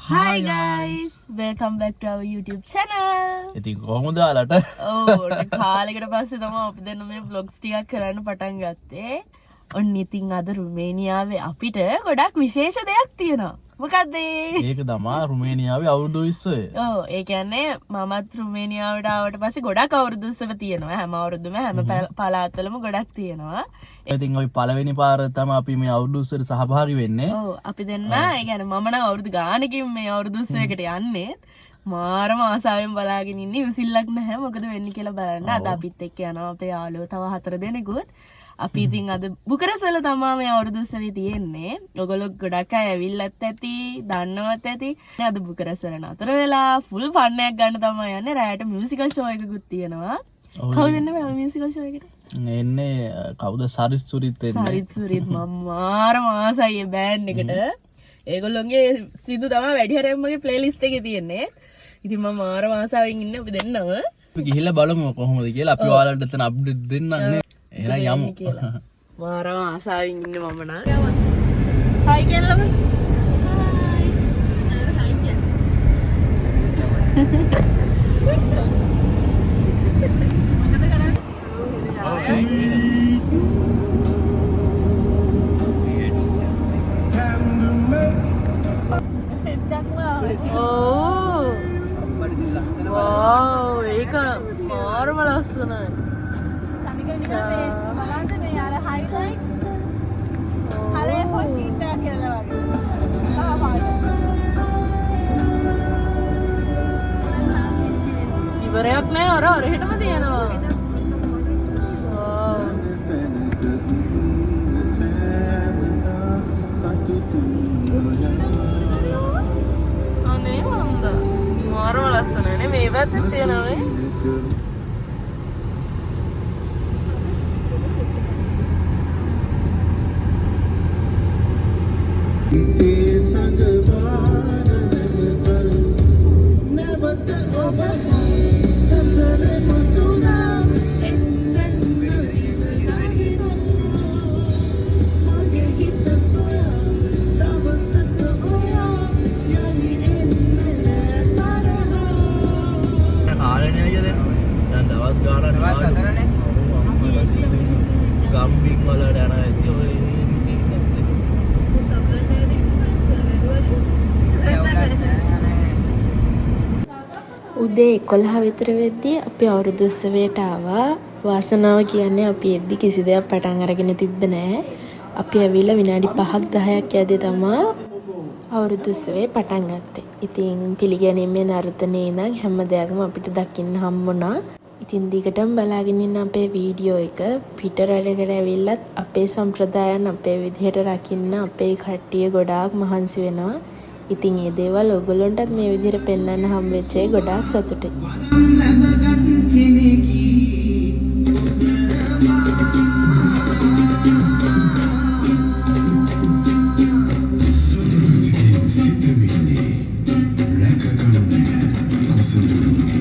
Hi guys, welcome back to our YouTube channel. ඉතින් කොහොමද ඔයාලට? ඔව්, ඔන්න කාලෙකට පස්සේ තමයි අපි දෙන්න මේ vlogs ටිකක් කරන්න පටන් ගත්තේ. ඔන්න ඉතින් අද රුමේනියාවේ අපිට ගොඩක් විශේෂ දෙයක් තියෙනවා. මොකද්ද ඒ? ඒක තමා රුමේනියාවේ අවුරුදු උත්සවය. ඔව්, ඒ කියන්නේ මමත් රුමේනියාවට ආවට පස්සේ ගොඩක් අවුරුදු උත්සව තියෙනවා. හැම අවුරුද්දම හැම පළාත්වලම ගොඩක් තියෙනවා. ඉතින් අපි පළවෙනි පාර තමයි අපි මේ අවුරුදු උත්සවයට සහභාගී වෙන්නේ. ඔව්, අපි දෙන්න, ඒ කියන්නේ මම නම් අවුරුදු ගානකින් මේ අවුරුදු උත්සවයකට යන්නේ. මාරම ආසාවෙන් බලාගෙන ඉන්නේ, ඉවසිල්ලක් නැහැ මොකද වෙන්නේ කියලා බලන්න. අද අපිත් එක්ක යනවා අපේ යාළුවෝ තව හතර දෙනෙකුත්. අපි ඉතින් අද බුකරස් වල තමා මේ අවුරුදු උත්සවේ තියෙන්නේ. ඔයගොල්ලෝ ගොඩක් අය ඇවිල්ලත් ඇති, දන්නවත් ඇති. අද බුකරස් වල නතර වෙලා ෆුල් ෆන් එකක් ගන්න තමයි යන්නේ. රැයට මියුසිකල් ෂෝ එකකුත් තියෙනවා. කවුද එන්නේ මේ මියුසිකල් ෂෝ එකට? එන්නේ කවුද, සරිත් සුරිත් එන්නේ. සරිත් සුරිත්, මම මාරම ආසයි ඒ බෑන්ඩ් එකට. ඒගොල්ලොන්ගේ සින්දු තමයි වැඩි හරියක්ම මගේ ප්ලේලිස්ට් එකේ තියෙන්නේ. ඉතින් මම මාරම ආසාවෙන් ඉන්නේ අපි දෙන්නම. අපි ගිහිල්ලා බලමු කොහොමද කියලා. අපි ඔයාලට එතන අප්ඩේට් දෙන්නම් නේ. එහෙනම් යමු. කියලා. මාරම ආසාවෙන් ඉන්නේ මම නම්. හයි කියන්න ළමයි. ඔව්. වව්, ඒක මාරම ලස්සනයි. බලන්න මේ අර හයිලයිට් කලර් ෂීට් එකක් කියලා වගේ. තව පාට. ඉවරයක් නෑ, අර අරහෙටම තියෙනවා. වව්. අනේ මන්ද. මාරම ලස්සනයි නේ, මේ පැත්තෙත් තියෙනවා නේ. නැවත ඔබ සසර මතුනා එන්න මගේ හිත සොයා දවසක ඔයා යලි එන්න නෑ තරහා. කාලේ නෑ අයියා දැන්. දැන් දවස් ගාණක් දවස් හතරනේ. ගම්බින් වලට යනවා ඇති ඔය සීන් එකත් එක්ක. උදේ 11 විතර වෙද්දී අපි අවුරුදු උත්සවයට ආවා. වාසනාව කියන්නේ අපි එද්දි කිසි දෙයක් පටන් අරගෙන තිබ්බ නෑ. අපි ඇවිල්ලා විනාඩි 5ක් 10ක් යද්දී තමා අවුරුදු උත්සවය පටන් ගත්තේ. ඉතින් පිළිගැනීමේ නර්තනයේ ඉඳන් හැම දෙයක්ම අපිට දකින්න හම්බුණා. ඉතින් දිගටම බලාගෙන ඉන්න අපේ වීඩියෝ එක. පිට රටකට ඇවිල්ලත් අපේ සම්ප්‍රදායන් අපේ විදිහට රකින්න අපේ කට්ටිය ගොඩාක් මහන්සි වෙනවා. ඉතින් ඒ දේවල් ඔයගොල්ලන්ටත් මේ විදිහට පෙන්වන්න හම්බෙච්ච එක ගොඩාක් සතුටුයි. ලැබගත් කෙනෙකි. සතුටු සිතින් සිතවිල්ලේ රැකගනු මැන අසඳුරුමි.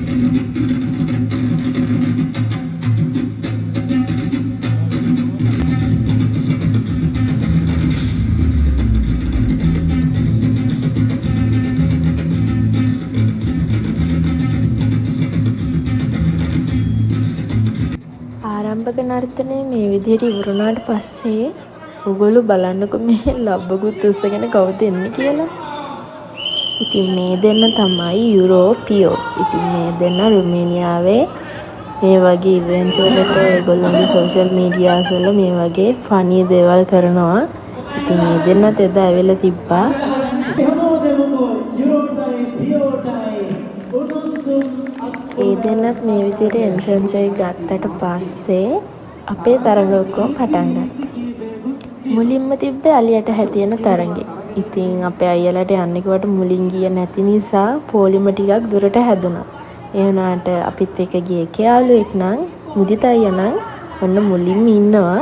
ආරම්භක නර්තනය මේ විදිහට ඉවර වුණාට පස්සේ ඔයගොල්ලෝ බලන්නකො මේ ලබ්බකුත් උස්සගෙන කවුද එන්නේ කියලා. ඉතින් මේ දෙන්න තමයි යුරෝපියෝ. ඉතින් මේ දෙන්න රුමේනියාවේ මේ වගේ ඉවෙන්ට්ස් වලට ඒගොල්ලොන්ගේ සෝෂල් මීඩියාස් වල මේ වගේ ෆනි දේවල් කරනවා. ඉතින් මේ දෙන්නත් එදා ඇවිල්ලා තිබ්බා. හැමෝටම යුරෝටයි පියෝටයි උණුසුම්. ඒ දෙන්නත් මේ විදිහට එන්ට්‍රන්ස් එක ගත්තට පස්සේ අපේ තරඟ ඔක්කොම පටන් ගත්තා. මුලින්ම තිබ්බේ අලියට හැතියන තරඟේ. ඉතින් අපේ අයියලාට යන්න කිව්වට මුලින් ගියේ නැති නිසා පොලිම ටිකක් දුරට හැදුනා. ඒ වුණාට අපිත් එක්ක ගිය එක යාළුවෙක් නම්, මුදිත අයියා නම් ඔන්න මුලින්ම ඉන්නවා.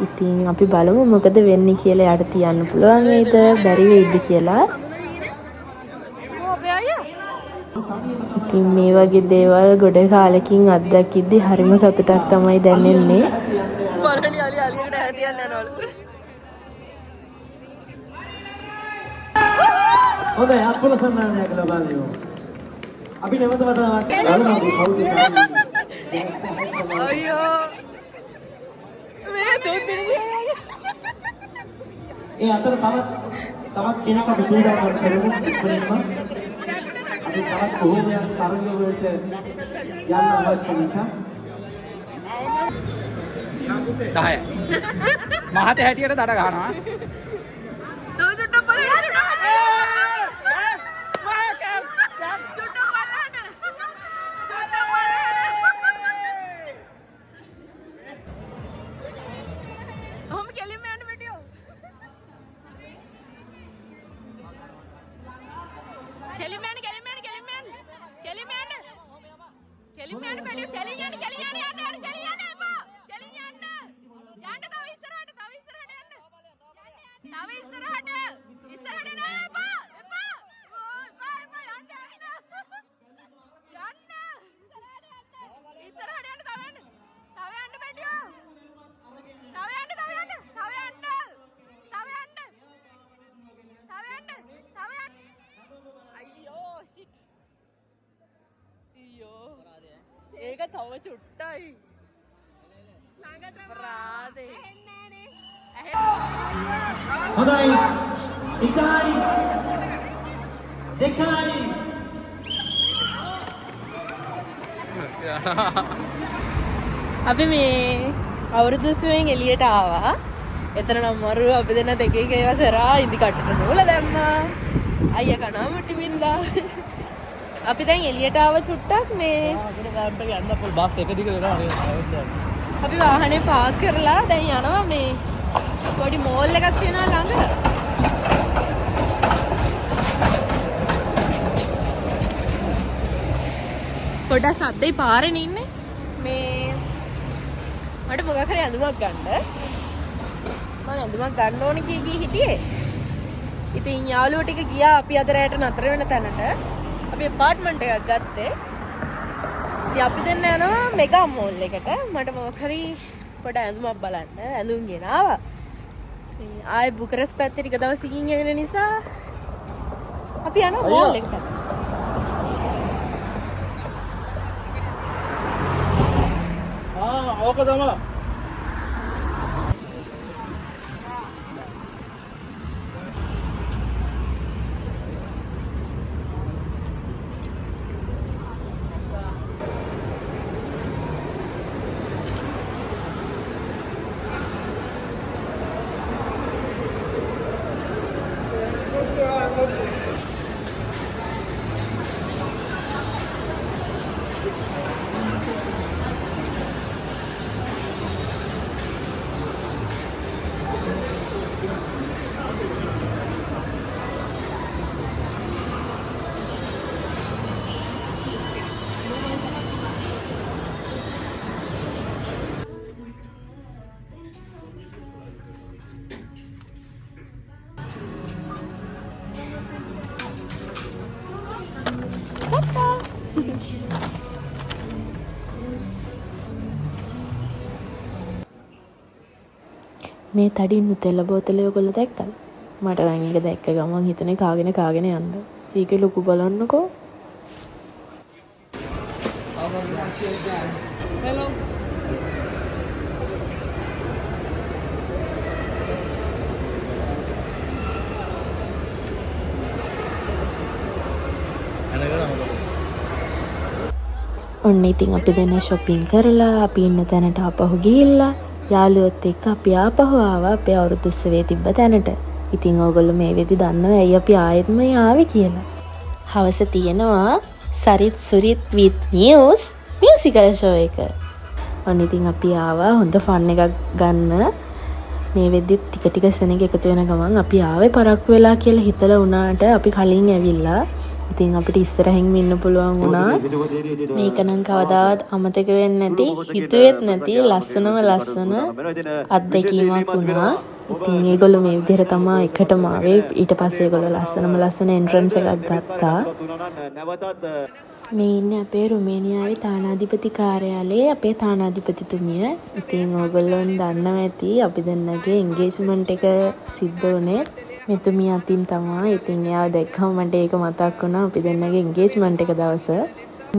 ඉතින් අපි බලමු මොකද වෙන්නේ කියලා, එයාට තියන්න පුළුවන් වෙයිද බැරි වෙයිද කියලා. ඉතින් මේ වගේ දේවල් ගොඩ කාලෙකින් අත්දකිද්දි හරිම සතුටක් තමයි දැනෙන්නේ. පරණි අලි අලියකට ඈ තියන්න යනවලු. හොඳයි, අත්පොළ සම්මානයක් ලබා දෙමු. අපි නැවත වතාවක් බලමු අපි කවුද තාන්නේ. අයියෝ, මේ තුන් දෙනෙක්. ඒ අතර තවත් තවත් කෙනෙක් අපි සූදානම් කරමු ඉක්මනින්ම. අපි තවත් බොහෝමයක් තරඟ වලට යන්න අවශ්‍ය නිසා. 10. මහත හැටියට දඩ ගහනවා. තව චුට්ටක් බලන්න, චුට්ටක් බලන්න, චුට්ටක් බලන්න. ඔහොම කෙලින්ම යන්න වීඩියෝ. කෙලින්ම යන්න, කෙලින්ම යන්න, කෙලින්ම යන්න. කෙලින්ම යන්න. කෙලින්ම යන්න වීඩියෝ. කෙලින් යන්න, කෙලින් යන්න, යන්න යන්න, කෙලින් යන්න එපා. කෙලින් යන්න. යන්න තව ඉස්සරහට, තව ඉස්සරහට යන්න. තව ඉස්සරහට. ඉස්සරහට නෑ, එපා. එපා. ඕ, එපා එපා, යන්න යන්න. යන්න. ඉස්සරහට යන්න, තව යන්න. තව යන්න බැටියෝ. තව යන්න, තව යන්න. තව යන්න. තව යන්න. තව යන්න. තව යන්න. අයියෝ, ෂිට්. අයියෝ. ඒක තව චුට්ටයි. ළඟටම රාදේ. ඇහෙන්නේ නෑනේ. හොඳයි. 1යි 2යි. අපි මේ අවුරුදු උත්සවයෙන් එළියට ආවා. එතන නම් මරු අපි දෙන්න එක එක ඒවා කරා. ඉදි කටට නූල දැම්මා. අයියා කනවා මුටි බින්දා. අපි දැන් එළියට ආව චුට්ටක් මේ අපිට රෑම්ප් එක යන්න පුළුවන්, බස් එක දිගට එනවා නේද? අපි වාහනේ පාක් කරලා දැන් යනවා. මේ පොඩි මෝල් එකක් තියෙනවා ළඟ. පොඩ්ඩක් සද්දේ පාරේ ඉන්නේ. මේ මට මොකක් හරි ඇඳුමක් ගන්න. මං ඇඳුමක් ගන්න ඕන කිය කී හිටියේ. ඉතින් යාළුවෝ ටික ගියා අපි අද රැයට නතර වෙන තැනට. අපි ඇපාර්ට්මන්ට් එකක් ගත්තේ. ඉතින් අපි දෙන්න යනවා මෙගා මෝල් එකට. මට මොකක් හරි පොඩ ඇඳුමක් බලන්න. ඇඳුම් ගෙනාවා. ඉතින් ආයේ බුකරස් පැත්තේ ටික දවසකින් එන නිසා අපි යනවා මෝල් එක පැත්තට. ආ, ඕක තමයි. මේ තඩින් නුතෙල්ල බෝතලේ ඔයගොල්ලෝ දැක්කද? මට නම් ඒක දැක්ක ගමන් හිතුනේ කාගෙන කාගෙන යන්න. ඒකේ ලොකු බලන්නකෝ. Hello. ඔන්න ඉතින් අපි දෙන්න ෂොපින් කරලා අපි ඉන්න තැනට ආපහු ගිහිල්ලා යාළුවොත් එක්ක අපි ආපහු ආවා අපේ අවුරුදු උත්සවයේ තිබ්බ තැනට. ඉතින් ඕගොල්ලෝ මේ වෙද්දි දන්නවා ඇයි අපි ආයෙත් මේ ආවේ කියලා. හවස තියෙනවා Sarith Surith විත් news musical show එක. ඔන්න ඉතින් අපි ආවා හොඳ ෆන් එකක් ගන්න. මේ වෙද්දිත් ටික ටික සෙනග එකතු වෙන ගමන් අපි ආවේ පරක්කු වෙලා කියලා හිතලා වුණාට අපි කලින් ඇවිල්ලා. ඉතින් අපිට ඉස්සරහින්ම ඉන්න පුළුවන් වුණා. මේක නම් කවදාවත් අමතක වෙන්නේ නැති, හිතුවෙත් නැති ලස්සනම ලස්සන අත්දැකීමක් වුණා. ඉතින් ඒගොල්ලෝ මේ විදිහට තමා එකටම ආවේ. ඊට පස්සේ ඒගොල්ලෝ ලස්සනම ලස්සන එන්ට්‍රන්ස් එකක් ගත්තා. මේ ඉන්නේ අපේ රුමේනියාවේ තානාධිපති කාර්යාලයේ අපේ තානාධිපතිතුමිය. ඉතින් ඕගොල්ලෝ දන්නවා ඇති අපි දෙන්නගේ එන්ගේජ්මන්ට් එක සිද්ධ වුණේ මෙතුමිය අතින් තමා. ඉතින් එයාව දැක්කම මට ඒක මතක් වුණා අපි දෙන්නගේ එන්ගේජ්මන්ට් එක දවස.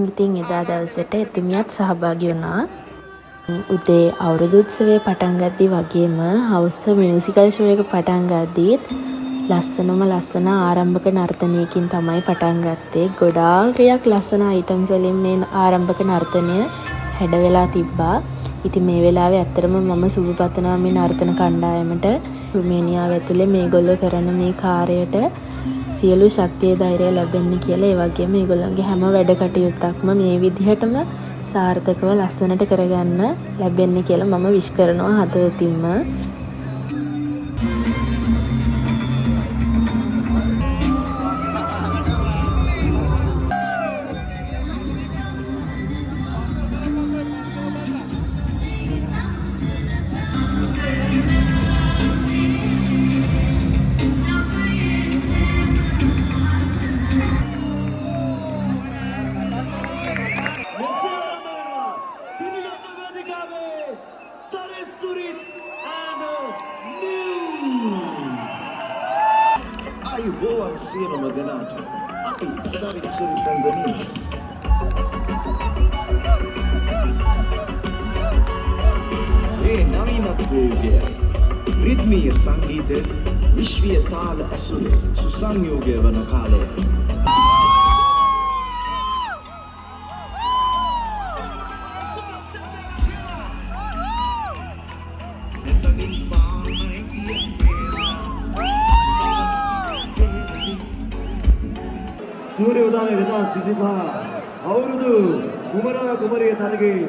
ඉතින් එදා දවසට එතුමියත් සහභාගී වුණා. උදේ අවුරුදු උත්සවය පටන් ගද්දි වගේම හවස මියුසිකල් ෂෝ එක පටන් ගද්දිත් ලස්සනම ලස්සන ආරම්භක නර්තනයකින් තමයි පටන් ගත්තේ. ගොඩාක් ලස්සන අයිටම්ස් වලින් මේ ආරම්භක නර්තනය හැඩ වෙලා තිබ්බා. ඉතින් මේ වෙලාවේ ඇත්තටම මම සුබ පතනවා මේ නර්තන කණ්ඩායමට. රුමේනියාව ඇතුලේ මේගොල්ලෝ කරන මේ කාර්යයට සියලු ශක්තිය ධෛර්යය ලැබෙන්න කියලා. ඒ වගේම මේගොල්ලන්ගේ හැම වැඩ කටයුත්තක්ම මේ විදිහටම සාර්ථකව ලස්සනට කරගන්න ලැබෙන්න කියලා මම විශ් කරනවා හදවතින්ම. මෙසේ ආරම්භ වෙනවා පිළිගන්න වේදිකාවේ සරසුරිත් and news. ආයුබෝවන් සියලුම දෙනාට. අපි Sarith Surith and the News. මේ නවීනත්වයේ යුගය, රිද්මීය සංගීතය විශ්වීය තාල ඇසුරේ සුසංයෝගය වන කාලය. සූර්ය උදාවේ 2025 අවුරුදු කුමරා කුමරිය තරගයේ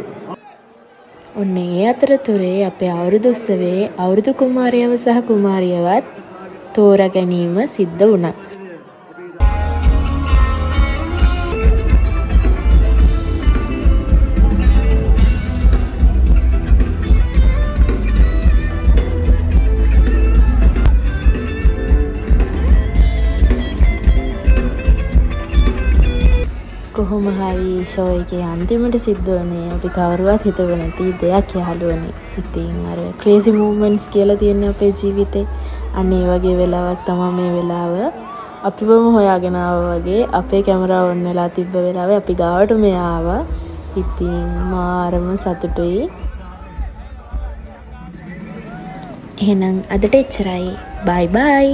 ඔන්න ඒ අතරතුරේ අපේ අවුරුදු උත්සවයේ අවුරුදු කුමාරයව සහ කුමාරියවත් තෝරා ගැනීම සිද්ධ වුණා. කොහොම හරි ෂෝ එකේ අන්තිමට සිද්ධ වුණේ අපි කවුරුවත් හිතුවේ නැති දෙයක් යාළුවනේ. ඉතින් අර ක්‍රේසි මූව්මන්ට්ස් කියලා තියෙන අපේ ජීවිතේ. අන්න ඒ වගේ වෙලාවක් තමා මේ වෙලාව. අපිවම හොයාගෙන ආවා වගේ අපේ කැමරා ඔන් වෙලා තිබ්බ වෙලාවේ අපි ගාවට මෙයා ආවා. ඉතින් මාරම සතුටුයි. එහෙනම් අදට එච්චරයි. බයි බයි.